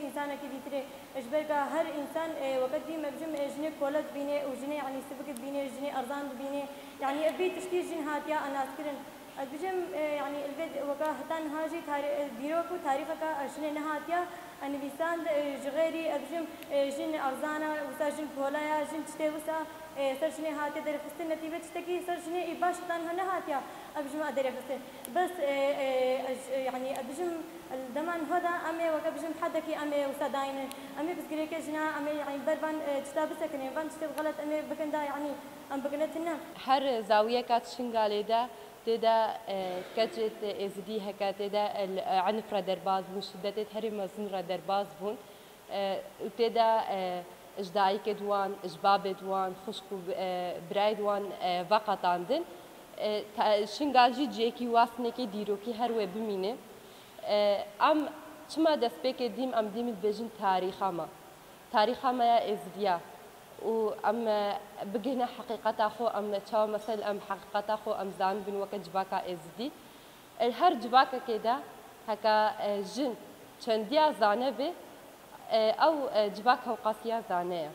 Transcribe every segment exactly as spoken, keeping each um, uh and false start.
Însanekî dîtirê. Ji ber ka her însan, e, weke dî me bijim, e, jinê kole dibîne û jinê, yanî, sivik dibîne, jinê erzan dibîne. Yanî, ev vî tiştî jin hatiya anazkirin. Ez bijim, e, yanî, elbet weke heta niha jî tarî-, e, dîrok û tarîxeka, e, jinê nehatiya, e, nivîsand, e, ji xêrî, ez bijim, e, jin erzana, wisa jin kolaya, jin tiştê wisa, e, ser jinê hatiye derxistin, netîbe tiştekî ser jinê î baş heta niha nehatiya, ez bijim, e, derxistin. Bes, e, e, ez, e, yanî, ez bijim, li dema niha de em ê weke bijim hedekî em ê wisa daynin. Em ê pirsgirêkê jina, em ê, yanî, ber van, e, tişta bisekinin, van tiştê xelet em ê bikin da, yanî, em bikine tune. Her zawiyeka Şingalê de tê de, e, keçê êzidî heke tê de, e, li, e, enf re derbas bûn, şidetê herî mezin re derbas bûn. E, û tê de, e, ji dayikê di wan, ji babê di wan, xwişk û, e, birayê di wan, e, veqetandin. E, ta-, Şingal jî cihekî wasnekê dîrokî her wê bimîne. E, em çima destpêkê dîm, em dîm dibêjin tarîxa me. Tarîxa me ya êzidiya. Û em, e, bigihne heqîqeta xwe, em çawa mesel em heqîqeta xwe em zanibin weke civaka êzidî. Li her civakekê de heke, e, jin çendiya zane be, e, ew, e, civak hewqasiya zane ye.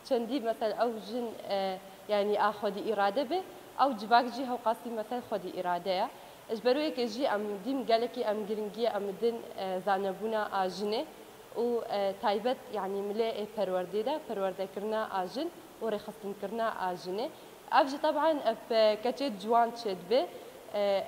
Çendî, mesel, ew jin, e, yanî a xwedî îrade be, ew civak jî hewqasî, mesel, xwedî îrade ye. Ji ber wê yekê jî em dîm gelekî em giringiyê em din, e, zanebûna a jinê û, e, taybet, yanî milê ê perwerdê de, perwerdekirina a jin û rêxistinkirina a jinê. Ev jî teb'en bi keçê ciwan çêdibe. E,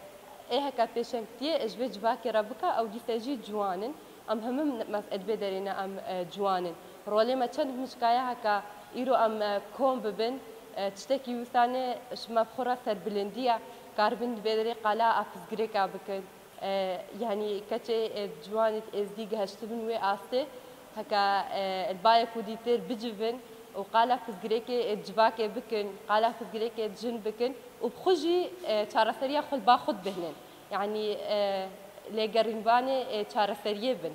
ê heke pêşengtiyê ji vê civakê re bike, ew dîse jî ciwan in. Em hemû mes-, di vê derê ne em, e, ciwan in. Rolê me çend mişkaya heke îro em, e, kom bibin, e, tiştekî wisa ne ji me bi xwe re serbilindî ye. Karibin di vê derê qala a pirsgirêka bikin. E, yanî keçê, e, ciwanê êzdî gihiştibin wê astê, heke, e, li bayê ku dîtir bicivin û qala pirsgirêkê, e, civakê bikin, qala pirsgirêkê jin bikin û bi xwe jî, e, çareseriya xwe li ba xwe dibihnin. Yanî, e, lêgerînvanê, e, çareseriyê bin.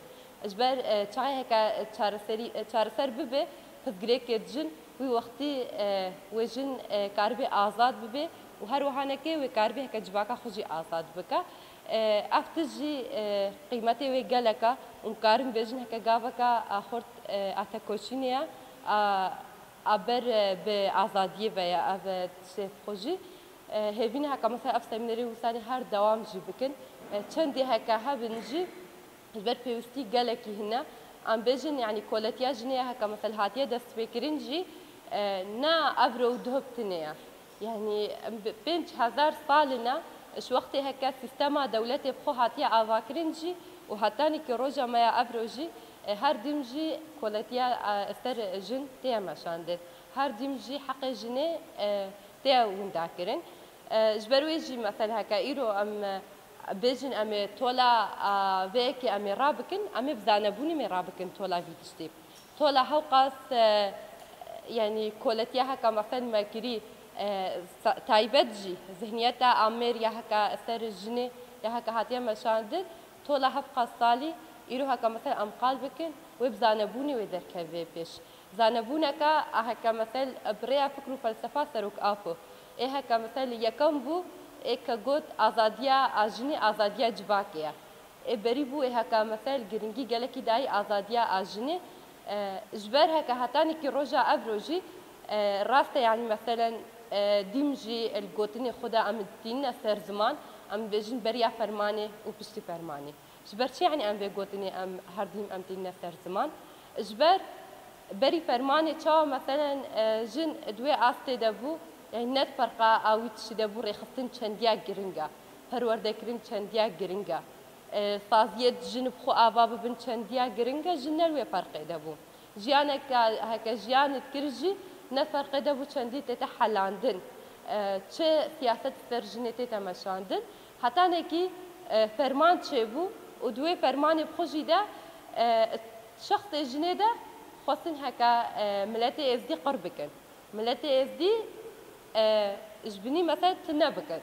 Ji ber, e, çaxê heke çareserî, e, çareser bibe, pirsgirêkê jin, wî wextî, e, wê jin, e, karibe azad bibe û her wiha neke wê karibe heke civaka xwe jî azad bike. E, ev tişt jî, e, qîmetê wê gelek e û em karin bêjin heke gaveka a xurt, e, a tekoşînê ye, a, a ber, e, bi azadiyê ve ye ev, e, tiştê xwe jî. E, hêvî ne heke mesela ev semînerê wisa jî her dewam jî bikin. E, çendê heke hebin jî, ji ber pêwîstî gelekî hene. Em bêjin, yanî koletiya jinê ya heke mesel hatiye destpêkirin jî, e, ne evro û duhib tune ye. Yanî em bi pênc hezar sal hene, ji wextê heke sîstema dewletê bi xwe hatiye avakirin jî û hetanî ki roja me ya evro jî, e, her dîm jî koletiya, e, ser jin tê meşandin. Her dîm jî heqê jinê, e, tê winda kirin. E, ji ber wê jî, mesel, heke îro em, e, bêjin, em ê tola, a, vê yekê em ê rabikin, em ê bi zanebûnê me rabikin tola vî tiştê. Tola hewqas, e, yanî koletiya heke, mesel, me kirî, e, sa-, taybet jî zihniyeta amêr ya heke ser jinê ya heke hatiye meşandin, tola hewqas salî, îro heke, mesel, em qal bikin, wê bi zanebûnê wê derkeve pêş. Zanebûneke a heke mesel bi rêya fikr û felsefa Serok Apo. Ê heke mesel yekem bû, ê ke got azadiya a jinê azadiya civakê ye. Ê berî bû ê heke mesel giringî gelekî dayî azadiya a jinê. E, ji ber heke hetanîkî roja evro jî, e, rast e, yanî meselen, e, dîm jî li gotinê xwe de em tînine ser ziman, em dibêjin beriya fermanê û piştî fermanê. Ji ber çi, yanî em vê gotinê em her dîm em tînine ser ziman? Ji ber berî fermanê çawa meselen, e, jin di wê astê de bû, yanî ne di ferqa a wî tiştî de bû, rêxistin çendiya giring e, perwerdekirin çendiya giring e, e, saziyê jin bi xwe ava bibin çendiya giring e, jin ne li wê ferqê de bû. Jiyanek heke jiyanê dikir jî ne ferqê de bû çendî tête helandin. E, çi siyaset ser jinê tête meşandin. Hetanekî, e, ferman çêbû û di wê fermanê bi xwe jî de, e, şexsê jinê de xwestin heke, e, miletê êzdî qir bikin. Miletê êzdî, e, ji binî mesel tune bikin.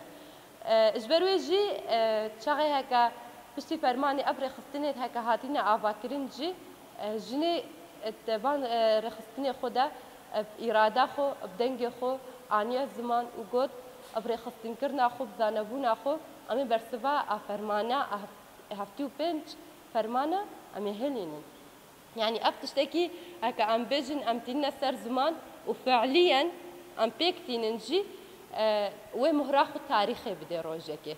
E, ji ber wê jî, e, çaxê heke piştî fermanê ev rêxistinê heke hatine avakirin jî, e, jinê, e, di van, e, rêxistinê xwe de, e, bi îrada xwe, bi dengê xwe aniye ziman û got, ev rêxistinkirina xwe, bi zanebûna xwe, em ê bersiva a fermana, a heft-, heftê û pênc fermana em ê hilînin. Yanî ev tiştekî heke em bêjin, em tînine ser ziman û fe'liyen em pêk tînin jî, e, wê mohra xwe tarîxê bidê rojekê.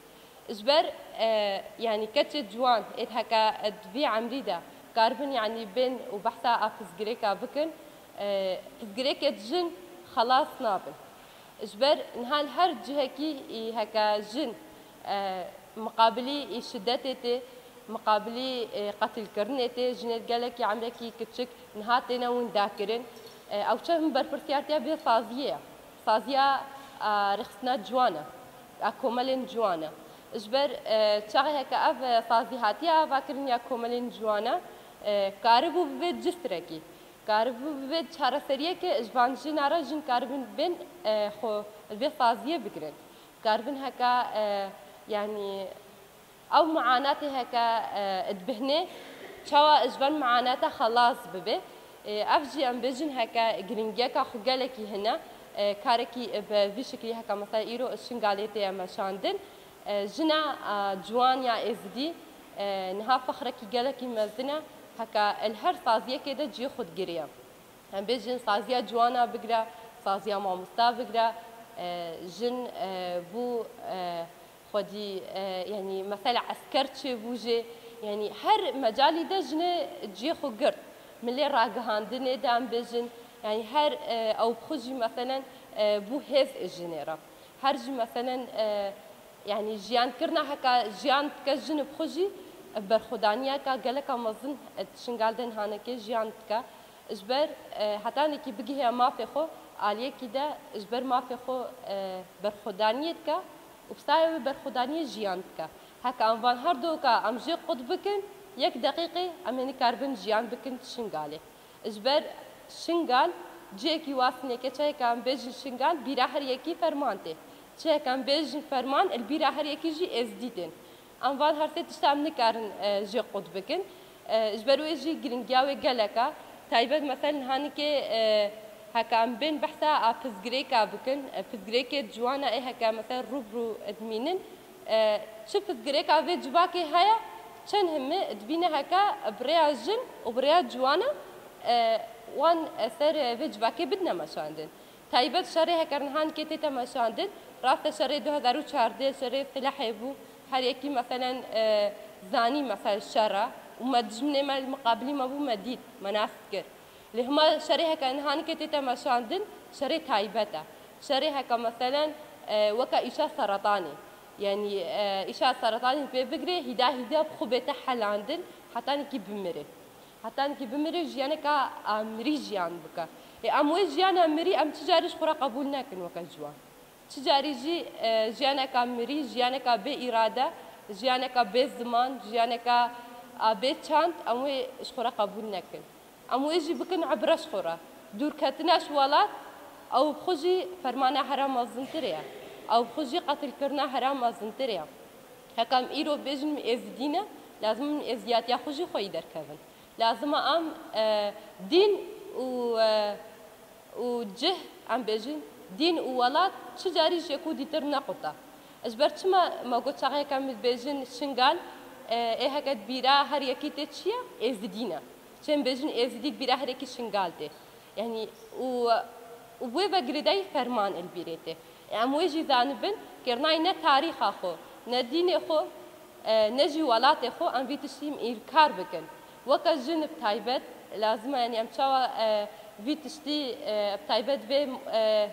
Ji ber, e, yanî keçê ciwan ê heke di vî emrî de karibin yanî bên û behsa a pirsgirêka bikin, e, pirsgirêkê jin xelas nabin. Ji ber niha li her cihekî î heke jin, e, miqabilî î şidetê tê, miqabilî, e, qetilkirinê tê, jinê gelekî emrekî kiçik niha têne windakirin. E, ew çend berpirsiyartiya vê saziyê ye. Saziya, e, rêxistina ciwan e, a komelên ciwan e. Ji ber, e, çaxê heke ev, e, sazî hatiye avakirin ya komelên ciwan e, e, karibû bibe cifrekî. Karibû bibe çareseriyeke ji van jina re jin karibin bên, e, xwe li vê saziyê bigirin. Karibin heke, e, yanî ew muanatê heke, e, dibihne, çawa ji van muanata xelas bibe. E, ev jî em bêjin heke giringiyeka xwe gelekî hene, e, karekî bi vî şiklî heke mesela îro Şingalê tê meşandin. E, jina, e, ciwan ya Êzidî, e, niha fexrekî gelekî mezin e, heke li her saziyekê de cihê xwe digiriye. Em bêjin saziya ciwana bigire, saziya mamosta bigire, e, jin, e, bû, e, xwedî, e, yanî mesela esker çêbû jê, yanî her mecalî de jinê cihê xwe girt. Milê ragihandinê de em bêjin, yanî her, e, ew bi xwe jî meselen, e, bû hêz ê jinê re. Her jî meselen, e, yanî jiyankirina heke jiyan dike jin bi xwe jî, e, berxwedaniyeke geleka mezin, e, di Şingal de nihanekê jiyan dike. Ji ber, e, hetanekî bigihê mafê xwe, aliyekî de ji ber mafê xwe, e, berxwedaniyê dike û bi sayê wê berxwedaniyê jiyan dike. Heke em van her doka em jê qut bikin, yek deqîqê em ê nikaribin jiyan bikin Şingalê. Ji ber Şingal cihekî wasnêke, çayeke em bêjin Şingal, bîra her yekî ferman tê. Çiheke em bêjin ferman, li bîra her yekî jî Êzdî tên. Em van her sê tişta em nikarin, e, jê qut bikin. E, ji ber wê jî giringiya wê gelek e. Taybet, meselen, nihanikê, e, heke em bên behsa a pirsgirêka bikin, e, pirsgirêkê ciwana ê heke, meselen, rû bi rû dimînin, e, çi pirsgirêka vê civakê heye, çend himi dibîne heke bi rêya jin û bi rêya ciwana, e, wan, e, ser, e, vê civakê bidine meşandin. Taybet şerê heke nihanikê tête meşandin, rast e şerê du hezar û çardeh, şerê silahê bû, her yekî meselen, e, zanî mesel şer e û me dijminê me li miqabilî me bû, me dît, me nas kir. Lê hima şerê heke nihanikê tête meşandin, şerê taybet e. Şerê heke meselen, e, weke îşa seretanê. Yanî, e, îşa seretanê pê bigirê, hîda hîda bi xwe bête helandin, hetanîkî bimire. Hetanîkî bimire, jiyaneka a mirî jiyan bike. Ê, em wê jiyana mirî, em çi carî ji xwe re qebûl nekin weke ciwan. Çi carî jî, e, jiyaneka mirî, jiyaneka bê îrade, jiyaneka bê ziman, jiyaneka a bê çand, em wê ji xwe re qebûl nekin. Em wê jî bikin ibre ji xwe re. Dûrketina ji welat, ew bi xwe jî fermana hera mezintir e. Ew bi xwe jî qetilkirina hera mezintir e. Heke em îro bêjin min êzidî ne, lazim e min êzidiyatiya xwe jî xweyî derkevin. Lazim e em, e, dîn û, e, û cih, em bêjin, dîn û welat çi carî ji yek û dîtir nequta. Ji ber çima me got çaxê heke em dibêjin Şingal, e, ê heke di bîra her yekî tê çi ye? Êzidî ne. Çi em bêjin Êzidî, di bîra her yekî Şingal tê. Yanî û, û bi wê ve girêdayî ferman li bîrê tê. Em wê jî zanibin, kêrnayî ne tarîxa xwe, ne dînê xwe, e, ne jî welatê xwe em vî tiştî înkar bikin. Weke jin bi taybet, lazim e, yanî em çawa, e, vî tiştî, e, bi taybet vê, e,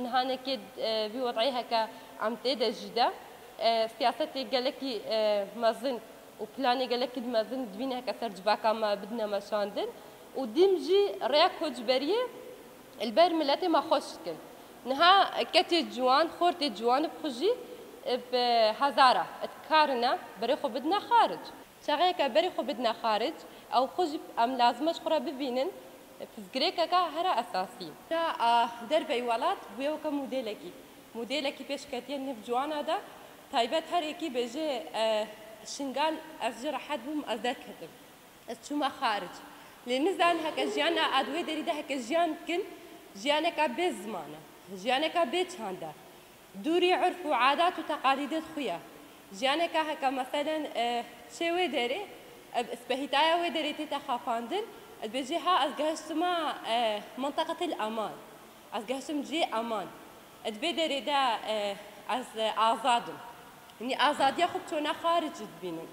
nihanekê, e, vî wed'ê heke em tê de jî de, e, siyasetê gelekî, e, mezin û planê gelekî mezin dibîne heke ser civaka me bidine meşandin û dîm jî rêya koçberiyê li ber miletê me xweş dikin. Niha ketê ciwan, xortê ciwan bi xwe jî bi hezara dikarine berê xwe bidine xaric. Çaxê heke berê xwe bidine xaric, ew xwe jî em lazim e ji xwe re bibînin pirsgirêkeke hera esasî. Te, a, derveyî welat bûye weke modêlekî. Modêlekî pêşketiye nêv ciwana de, taybet her yekî bêje, e, Şingal, ez jê rehet bûm, ez derketim. Ez çûme xaric. Lê nizanin heke jiyana a di wê derî de heke jiyan dikin, jiyaneka bê ziman e, jiyaneka bê çand e. Dûrî urf û adat û teqalîdê xwe ye. Jiyaneka heke meselen, e, çê wê derê, Ev spehîtaya wê derê tête xapandin, dibêjê ha ez gehiştime, e, menteqetil eman. Ez gehiştim cihê eman. Di vê derê de, e, ez, e, azad im. Yanî azadiya xwe bi çona xaric dibînim.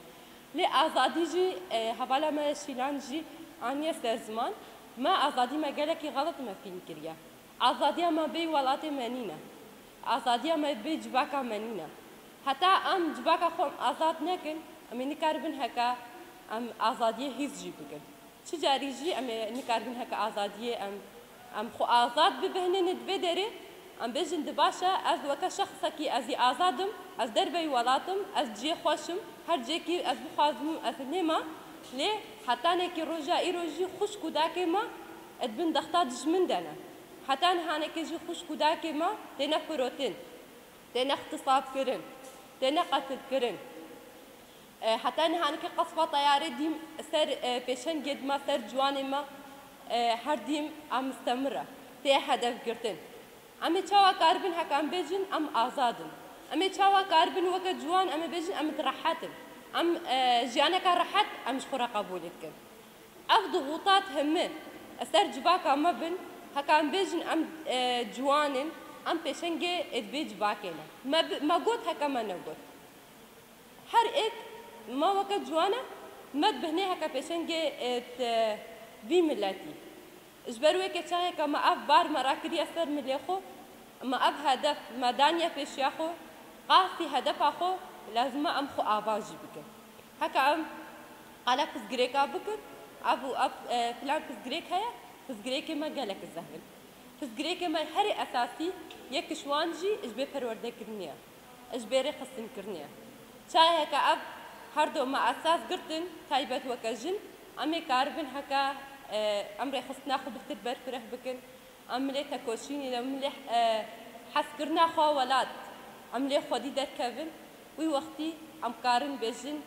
Lê azadî jî, e, hevala me Şîlan jî aniye ser ziman. Me azadî me gelekî xelet me fîhm kiriye. Azadiya me bê welatê me nîne. Azadiya me bê civaka me nîne. Heta em civaka xwe em azad nekin, em ê nikaribin heke em azadiyê hîs jî bikin. Çi carî jî em ê nikaribin heke azadiyê em, em xwe azad bibihnin di vê derê, em bêjin di baş e, ez weke şexsekî ez ê azad im, ez derveyî welat im, ez cihê xweş im, her cihekî ez bixwazim ez ê lê me, lê hetanekî roja îro jî xwişk û dakê me di bin dexta dijmin de ne. Heta nihanekê jî xwişk û dakê me têne firotin, têne îxtisabkirin, têne qetilkirin. E, heta nihanekê qesfa teyarê dîm ser, e, pêşengê me, ser ciwanê me, e, her dîm a mistemir e, tê hedef girtin. Em ê çawa karibin heke em bêjin em azad in? Em ê çawa karibin weke ciwan em ê bêjin em rehet in? Em, e, jiyaneke rehet em ji xwe re qebûlê dikin. Ev dixûtat hemî ser civaka me bin, heke em bêjin em, e, ciwan in, em pêşengê ê di vê civakê ne. Me bi-, me got heke me negot. Her êk me weke ciwan e, me dibihnê heke pêşengê, e, t-, vî miletî. Ji ber wê ke çayeke me ev bar me rakiriye ser milê xwe, me ev hedef me daniye pêşiya xwe, qasî hedefa xwe lazim e em xwe ava jî bikin. Heke em qala pirsgirêka bikin, ev û ev, e, filan pirsgirêk heye, pirsgirêkê me gelek zehf in. Pirsgirêkê me herî esasî yek ji wan jî ji bê perwerdekirinê ye. Ji bê rêxistinkirinê ye. Çayeke ev her du me esas girtin, taybet weke jin, em ê karibin heke, e, em rêxistina xwe bihtir berfireh bikin, em milê tekoşînê de, milê, e, hezkirina xwe welat, em lê xwedî derkevin, wî wextî em karin bêjin,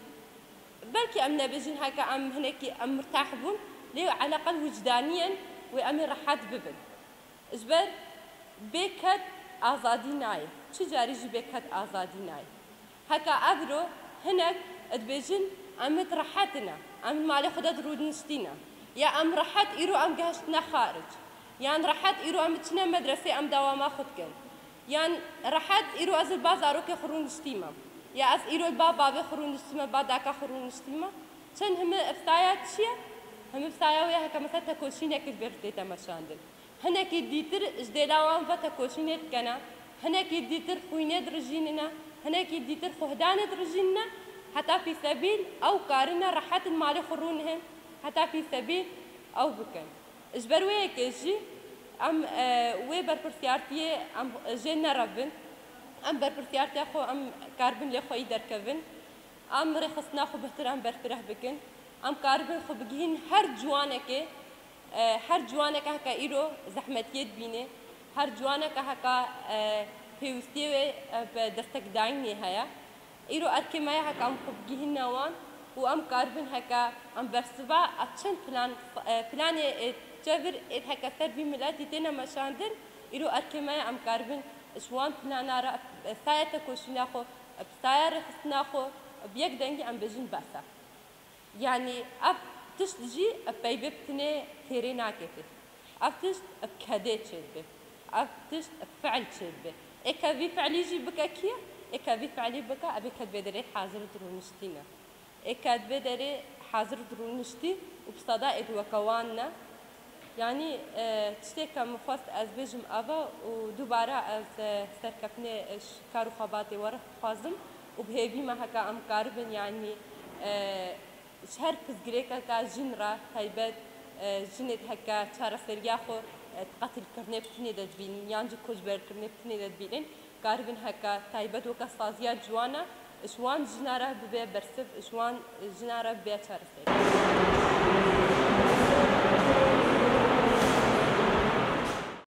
belkî em nebêjin heke em hinekî em mirtah bûn, lê eleqel wijdaniyen wê em ê rehet bibin. Ji ber bê ked azadî nayê. Çi carî jî bê ked azadî nayê. Heke evro hinek dibêjin em ê rehet ne, em li malê xwe de dirûniştî ne. Ya em rehet îro em gehiştine xaric. Yan rehet îro em diçine medresê em dewama xwe dikin. Yan rehet îro ez li ba zarokê xwe rûniştî me. Ya ez îro li ba bavê xwe rûniştî me, ba daka xwe rûniştî me. Çend himi efsaya çi ye? Himi efsaya wê ye heke mesela tekoşînek li vê tête meşandin. Hinekî dîtir ji dêla wan ve tekoşînê dikene, hinekî dîtir xwînê dirijînine, hinekî dîtir xuhdanê dirijînine, heta fîsebîl ew karine rehet li malê xwe rûnihin, heta fîsebîl ew bikin. Ji ber wê yekê jî em, e, wê berpirsiyartiyê em jê nerevin, em berpirsiyartiya xwe em karibin lê xweyî derkevin, em rêxistina xwe bihtir em berfireh bikin, em karibin xwe bigihîn her ciwanekê, e, her ciwaneke heke îro zehmetiyê dibîne, her ciwaneke heke, e, pêwîstiyê wê, e, bi destekdayînê heye. Îro erkê me ye heke em xwe bigihîne wan û em karibin heke em bersiva ev çend plan, e, planê, e, çevir ê heke ser vî miletî têne meşandin, îro erkê me ye em karibin ji wan plana re, e, saya tekoşîna xwe, e, saya rêxistina xwe, e, bi yek dengî em bêjin bes e. Yanî ev tişt jî, e, peyvê bi tinê têrê nake pê. Ev tişt bi kedê çêdibe. Ev tişt bi fiil çêdibe. Ê ke vî fiilî jî bike kî ye? Ê ke vî fiilî bike, ev ê ke di vê derê hazir û dirûniştî ne. Ê ke di vê derê hazir û dirûniştî û bi seda ê di weke wan ne. Yanî, e, tiştê ke min xwest ez bêjim ev e û dubare ez, e, serkeftinê, e, ji kar û xebatê we re dixwazim û bi hêvî me heke em karibin, yanî, e, ji her pirsgirêkeke jin re taybet, e, jinê heke çareseriya xwe, e, di qetilkirinê bi tinê de dibînin yan jî koçberkirinê bi tinê de dibînin, karibin heke taybet weke saziya ciwana ji wan jina re bibe bersiv, ji wan jina re bibe çareserî.